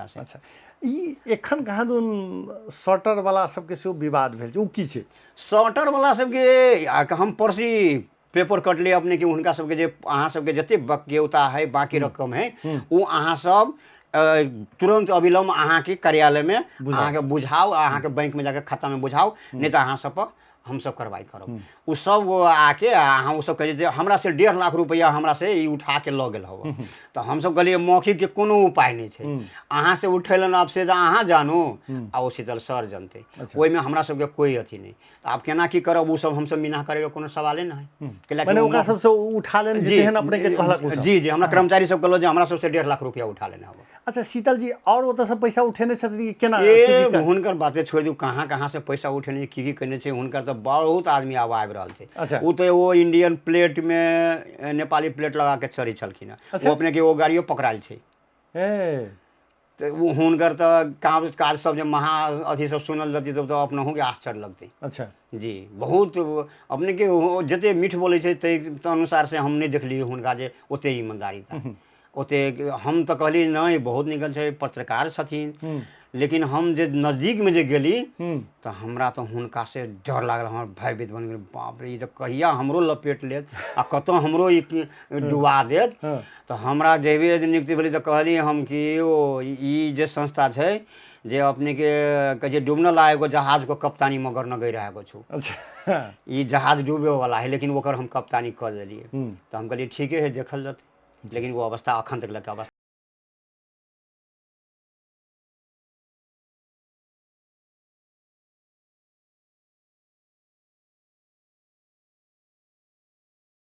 हुनका से। अच्छा, ई एखन कहाँ दुन शटर वाला सबके सेहो विवाद भेल छै, ओ की छै? शटर वाला सबके आ हम परसी पेपर कटले अपने के हुनका सबके जे अहाँ सबके जते बक्यौता है, बाकी रकम है, ओ अहाँ सब तुरंत अविलंब अहाँके कार्यालयमे अहाँके बुझाउ, अहाँके बैंकमे जाके खातामे बुझाउ, नहि तऽ अहाँ सब पर हमसब कार्रवाई करब। ओ सब आके आ ओ सब कहै जे हमरा से 1.5 लाख रुपैआ हमरा से ई उठा के लऽ गेल हव। तऽ हमसब कहलियै मौखिक के कोनो उपाय नहि छै, अहाँ से उठेलन आब से अहाँ जानू आ ओ शीतल सर जनतै, ओहिमे हमरा सबके कोइ अथी नहि। तऽ आब केना की करब, ओ सब हमसब मीना करैके कोनो सवाले नहि है। कैला मने ओकरा सबसे उठा लेने जे तेहन अपने के कहलक ओ सब। जी जी, हमरा कर्मचारी सब कहलक जे हमरा सबसे 1.5 लाख रुपया उठा लेने हब। अच्छा शीतल जी, और ओतऽ से पैसा उठेने छथिन कि केना? ए, हुनकर बाते छोड़ि दियौ, कहाँ कहाँ से पैसा उठेने की की केने छै, हुनकर तऽ बहुत आदमी आब आबि रहल छै। ओ तऽ ओ इंडियन प्लेट मे नेपाली प्लेट लगा के चढ़ै छलखिन हँ। ओ अपने के ओ गाड़ियो पकड़ायल छै। तऽ ओ हुनकर तऽ काम काज सब जे महा अथी सब सुनल जतै तब तऽ अपनहुके आश्चर्य लगतै। जी, बहुत अपनेके जते मीठ बोलै छै ताहि अनुसार से हम नहि देखलियै हुनका जे ओते ईमानदारी था ओते। हम तऽ कहलियै नहि, बहुत निकल छै, पत्रकार छथिन, लेकिन हम जे नजदीकमे जे गेली तऽ हमरा तऽ हुनका से डर लागल, हमर भयभीत बनि गेल। बाप रे, ई तऽ कहिया हमरो लपेट लेत आ कतऽ हमरो ई डुबा देत। तऽ हमरा जेबे जे नियुक्ति भेलै तऽ कहलियै हम कि ओ ई जे संस्था छै जे अपनेके कहै छै डूबने ला एगो जहाजके कप्तानी मगर न गई रहेको छु। ई जहाज डूबेवला है, लेकिन ओकर हम कप्तानी कऽ देलियै। तऽ हम कहलियै ठीके है, देखल जेतै, लेकिन ओ अवस्था अखन तक लग अवस्था